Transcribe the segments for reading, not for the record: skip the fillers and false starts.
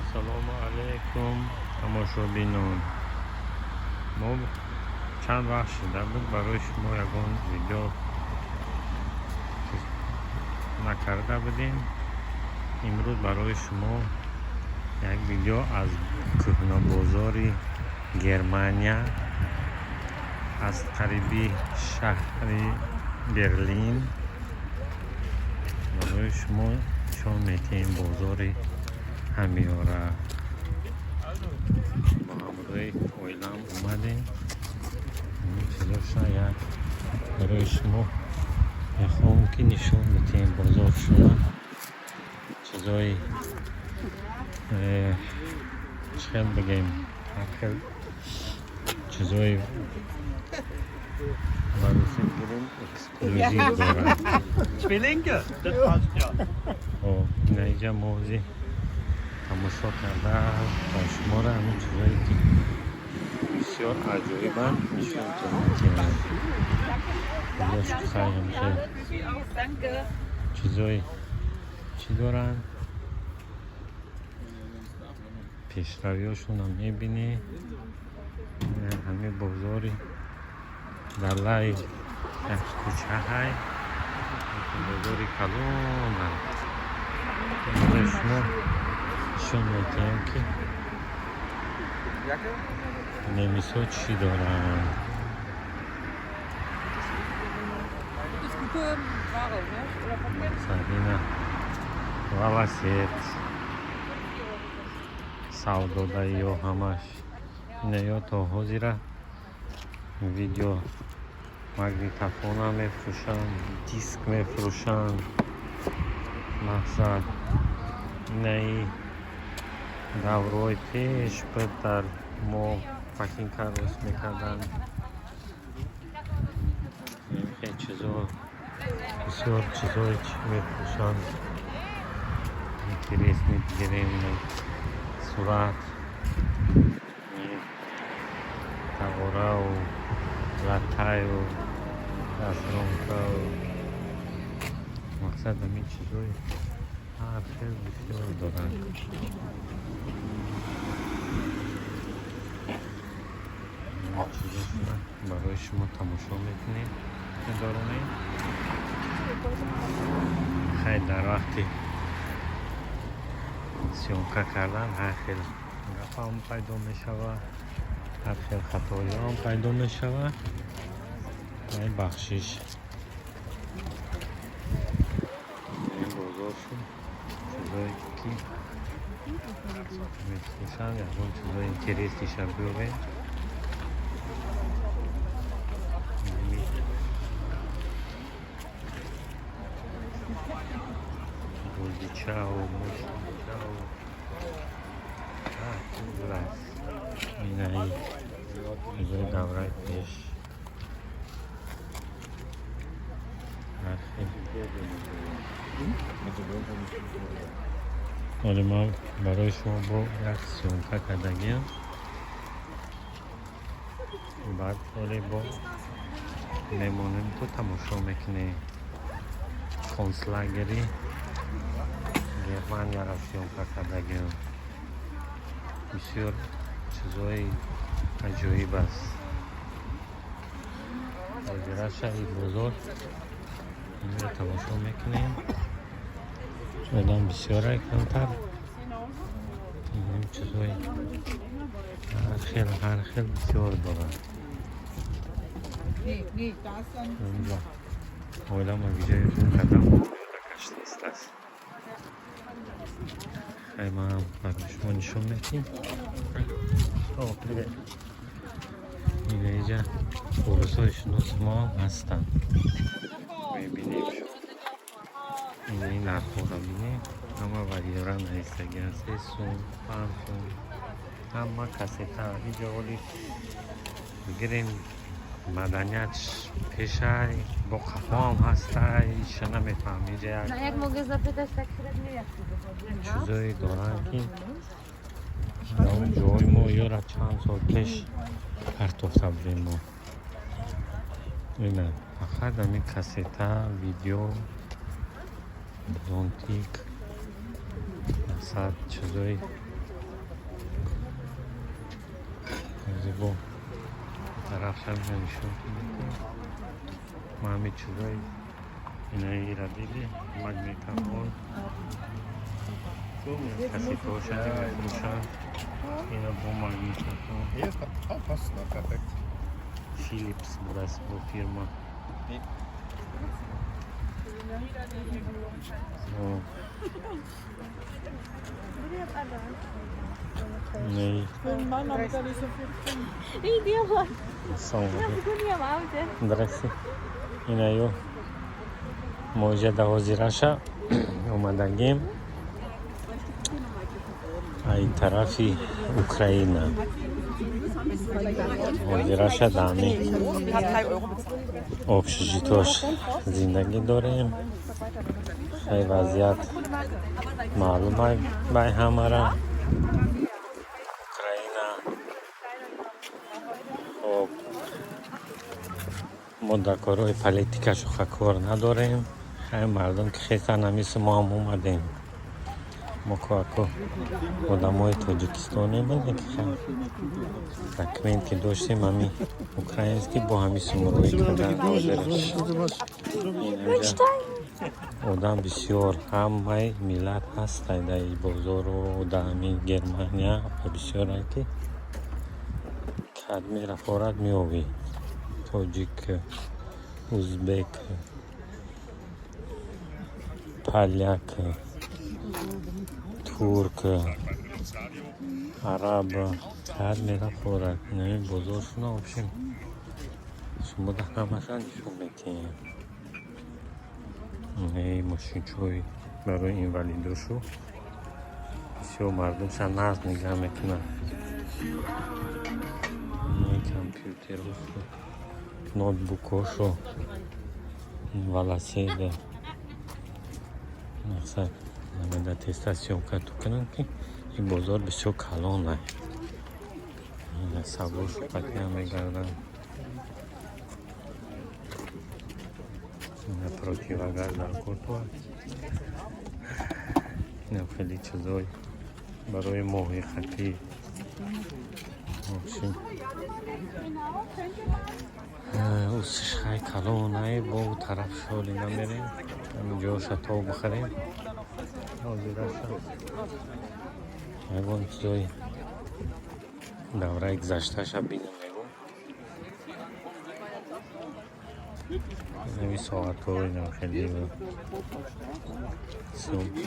Ассалому алайкум, тамошобинон. Мо чанд вақт шуда буд, барои шумо ягон видео накарда будем. Имрӯз барои шумо як видео аз кӯҳнабозори Германия, аз қариби шаҳри Берлин барои шумо нишон медиҳем. Бозори ҳамиёра бо ҳамроҳи оилам омадем. Чизоша як барои шумо мехоҳам, ки нишон бидиҳем бозоршона. Чизои чӣ хел бигем, ҳар хел чизои бароси бигирем, эксклюзив дорад. Zwillinge, das passt ja. Ина иҷа мо ҳозир тамошо карда ба шуморо ҳамин чизое, ки бисёр аҷоибанд, нишонтон медиҳем. Хел чизои чӣ доранд, пешравиҳошонам мебинӣ. Ҳамин бозори дар лаи як кӯча ҳай, бозори калон. Барои шумо нишон медиҳем, ки немисҳо чӣ доранд. Сабина велосипед савдодаи ё ҳамаш ина ё то ҳозира видео магнитофона мефурӯшанд, диск мефурӯшанд. Мақсад, инаи давраҳои пеш буд, дар мо пакинка рост мекарданд. Хел чизо, бисёр чизое чи мефурӯшанд, интересный бигирем. Сурат, тағорау, латтаю, дастронкау, мақсад, ҳамин чизои ҳар хел бисёр доранд. Чизошона барои шумо тамошо мекунем, медоронем. Хай, дар вақти съёмка кардан ҳар хел гапам пайдо мешавад, ҳар хел хатоиҳоам пайдо мешавад. Ай, бахшиш. Ин бозоршу чизое ки мефурӯшанд, ягон чизои интересный ша биёвем. Бозичау, мошинчау инаи чизои давраи пеш ҳар хел. Ҳоле ман барои шумо бо як съёмка кардагиам, баъд ҳоле бо мемонем, ту тамошо мекунем. Концлагери Германияро съёмка кардагиам, бисёр чизои аҷоиб аст. Ҳозира шаҳри бозор инро тамошо мекунем. Одам бисёра, камтар чизои ҳар хел, ҳар хел бисёр дорад. Инҷа оилама ҷои гум кардам, каштааст. Хай, манам барои шумо нишон медиҳем. О, привет. Ина иҷа урусҳои шиноси мо ҳастанд, мебинем. Ина ин нархҳоро бинем, ҳама варёра навистагианд: 3 сум, 5 сум, ҳама кассета. Иҷа оли бигирем, маданият пешай, бо қафоам ҳастай, иша намефаҳм. Иҷа як No jak mogę zapytać tak średnio, jak ci wychodzi? Чизое доранд, ки он ҷои мо ёра чанд сол пеш партофта будем мо. Ина фақат ҳамин кассета, видео, зонтик, мақсад, чизои. Ҳозир бо тарафшам нишон кунем. Ма ҳами чизои инаира диди, магнитофон, кассетаҳошади мефурӯшанд. Ина бо магнитофон. Hier ist oh, passt noch perfekt. Philips будааст бо фирма. О. Не. Иди, Салом. Гуня, мамте. Здрасте. Инаю моҷа да ҳозираша омадагим ай тарафи Украина. Ҳозираша дами общежитош зиндагӣ дорем. Хай, вазъият маълум бай ҳамара. Украина. Хоб, мо дар корҳои политика шуха кор надорем. Хай, мардум ки хестан, ҳамиси мо ҳам омадем. Мо коако одамои тоҷикистонем будем, ки хай документ ки доштем, ҳами украинский, бо ҳами сумроӣ кардан. Ҳозираш инҷа одам бисёр, ҳамаи миллат ҳастай дар бозору дар ҳамин Германия ва бисёре ки кад мерафорад меёвӣ: тоҷик, узбек, поляк, турк, араб, кад мерафорад. Инами бозоршуна общем шумо да ҳамаша нишон метиҳем. Мошинчои барои инвалидошу бисёр мардумша нағз нигаҳ мекунанд. Компютерошу, ноутбукошу, велосипед. Мақсад намеда теста съёмка ту кунам, ки ин бозор бисёр калон ай. Савдошу қатъиян мегарданд. Ина противогаз дар кортуа, инам хеле чизой барои моҳи хатӣ. Общем, усишхай калонай. Бо тараф шоли намерем, ҳаминҷоша то бихарем. Ҳозираша ягон чизои давраи гузашташа бинам, мегум. Инами соатҳо, инам хеле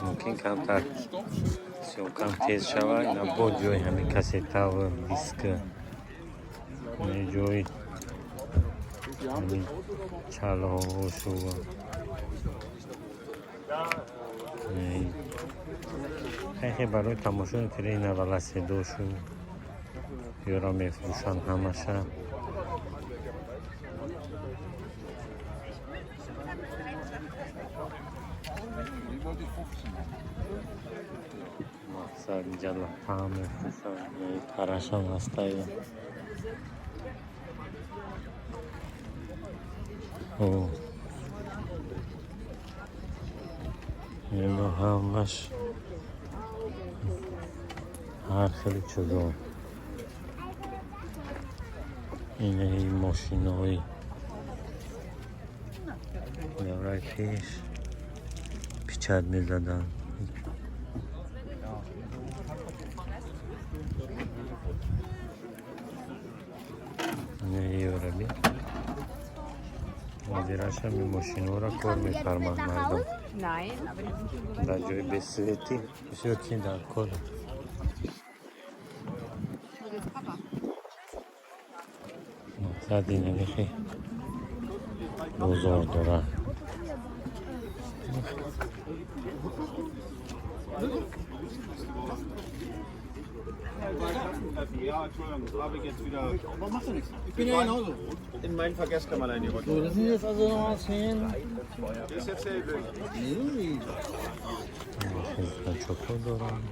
мумкин камтар съёмкам тез шавад. Ина бо ҷои ҳамин кассетаву диск, ҷои ҳамин чалҳошу хеле барои тамошо ина велосипедошу ёро мефурӯшанд ҳамаша. Мақсад, инҷа лапа мефурӯшанд, парашам ҳастаю. О, ино ҳамаш ҳар хели чизо. Инаи мошинои давраи пеш печать мезаданд. Евроби ҳозираша ми мошинора кор мефарманд мардум. Nein, aber die sind schon so weit. Дар ҷои бесветӣ бисёр чи дар кор. Мақсад, инамихи бозор дорад. Ja, Entschuldigung, das habe ich jetzt wieder Aber macht ja nichts. Ich bin ja genauso. In mein Vergesskammerlein gerückt. So, das sind jetzt also nochmal 10. Das ist jetzt der Nee. Значокҳо доранд.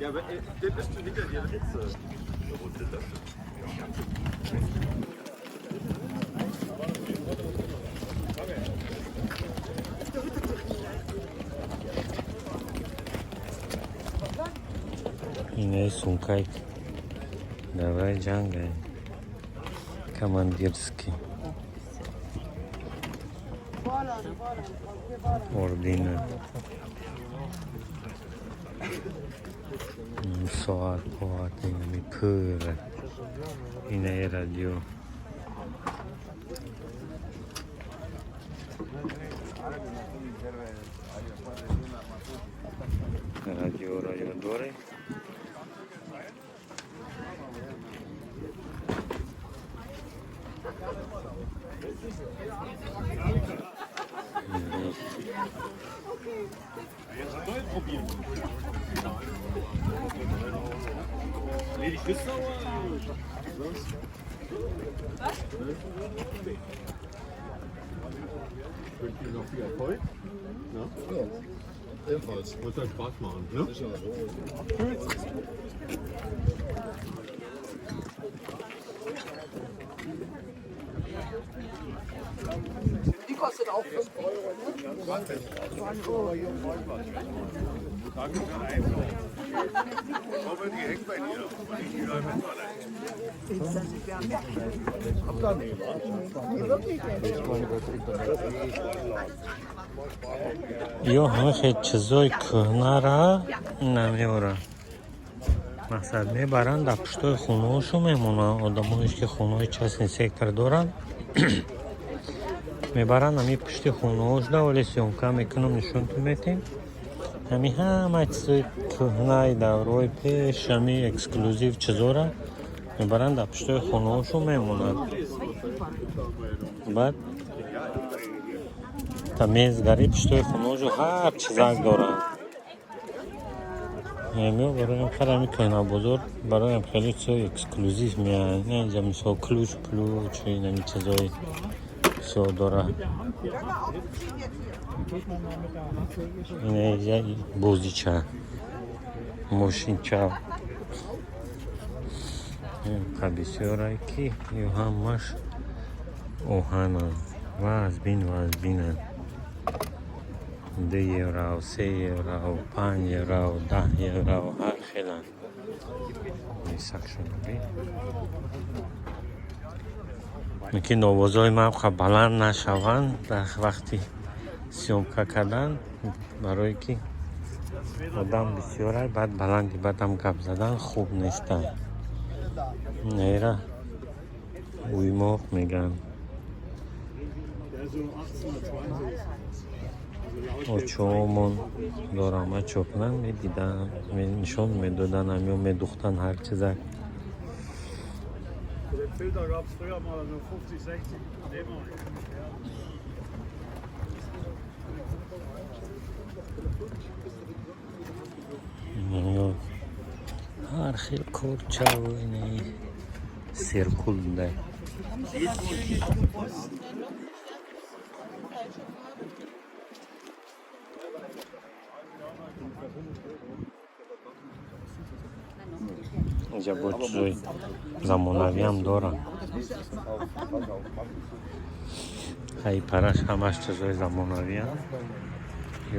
Ja, aber, das bist du hinter dir. Hitze. Инаи сумкаи Давраи ҷанга, командирский ордена, соат поат, инами пура, инаи радио. Радио дорем. Ich wünsche Ihnen noch viel Erfolg. Ne? Ja, ebenfalls. Wird halt Spaß machen. Ne? Sicher. Die kostet auch 5 Euro. Ne? Ё ҳамахе чизои кӯҳнара намеоранд, мақсад мебаранд, дар пуштои хонаҳошо мемонанд. Одамоеш, ки хонаҳои частный сектор доранд, мебаранд ҳами пушти хонаҳошда. Оле съёмка мекунам, нишонтон метем. Ҳами ҳама чизои кӯҳнаи давраҳои пеш, ҳами эксклюзив чизора мебаранд, дар пуштои хонаҳошо мемонанд. Баъд та мезгари пуштои хонаҳошо ҳар чизак доранд. Мео бароям харами кӯҳнабозор, бароям хеле чизои эксклюзив меянд. Инҷа мисол ключ плюч, инами чизои бисёр дора. Инаҷа бозича, мошинча ка бисёрай, ки ё ҳамаш оҳананд, вазбин вазбинанд. 2 евро, 3 евро, 5 евро, 10 евро, ҳар хеланд. Исакшонаби ки новозҳои мавқа баланд нашаванд дар вақти съёмка кардан, барое ки одам бисёрай, баъд баланди бадам гап задан хуб нестанд. Нера уймоқ мегӯянд. Очоомон дорам, ачо кунанд, медиданд, нишон медоданд, ҳамё медухтанд ҳар чизак. Den Filter gab es früher mal so 50, 60 D-Mark. Ё ҳар хел корчаву ини серкул дай. Инҷа бо чизои замонавиам доранд. Ҳай параш ҳамаш чизои замонавиам,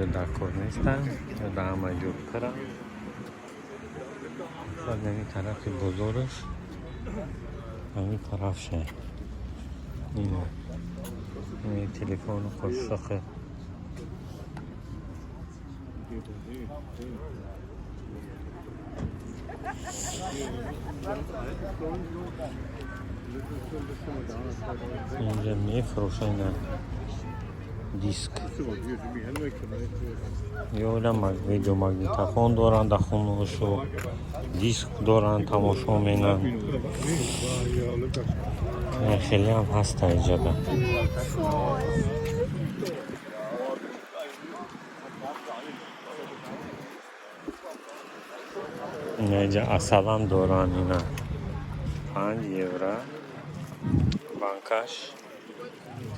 ё дар кор нестанд, ё дар ҳама ҷо пуранд. Баъд ҳамин тарафи бозораш, ҳамин тараф ше, ина ини телефону қошиқи. Инҷа мефурӯшанд диск, ё видеомагнитофон доранд, дар хонаҳошо диск доранд, тамошо менанд. Хелеам ҳаста иҷода. Инаҷа асалам доранд, ина 5 евро банкаш,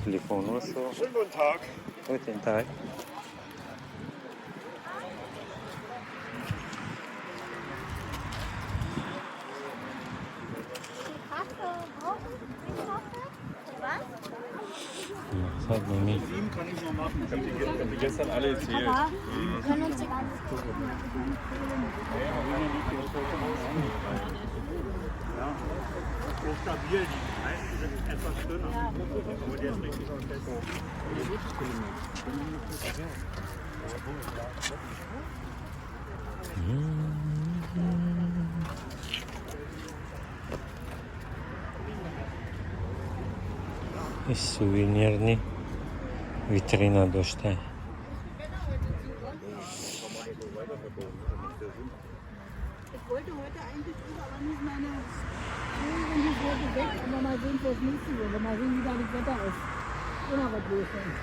телефоношо. Schönen guten Tag. Guten Tag. Мақсад неми. Sieben kann ich noch machen. Ich hab die gestern alle erzählt. Wir können uns die Ja. So stabil, die meisten sind etwas dünner. Aber der ist richtig fest. Сувенирный витрина дошта. Ich wollte heute eigentlich auch, aber nicht meine Schuhe, die wurde weg. Aber mal sehen, wo es nächste Woche. Mal sehen, wie da das Wetter ist. Immer was los ist.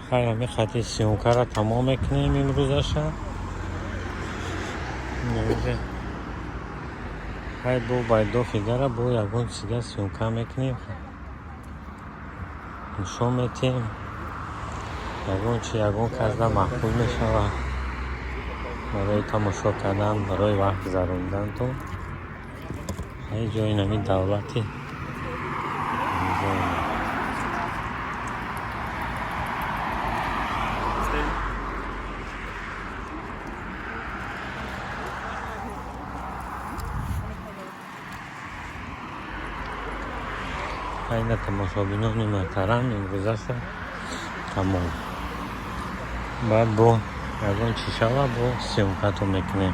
Хай, ҳами хати съёмка ра тамом мекунем имрӯзаша. Имрӯзе хай бо байдофигара бо ягон чиза съёмка мекунем, нишон метиҳем. Ягон чи ягон касда маъқул мешавад барои тамошо кардан, барои вақт гузаронидантон. Ҳай, ҷои нами давлати. Ҷои Bis denn. Айна, тамошобинони муҳтарам, имрӯзаша тамом. Баъд бо ягон чӣ шава, бо съёмка то мекунем.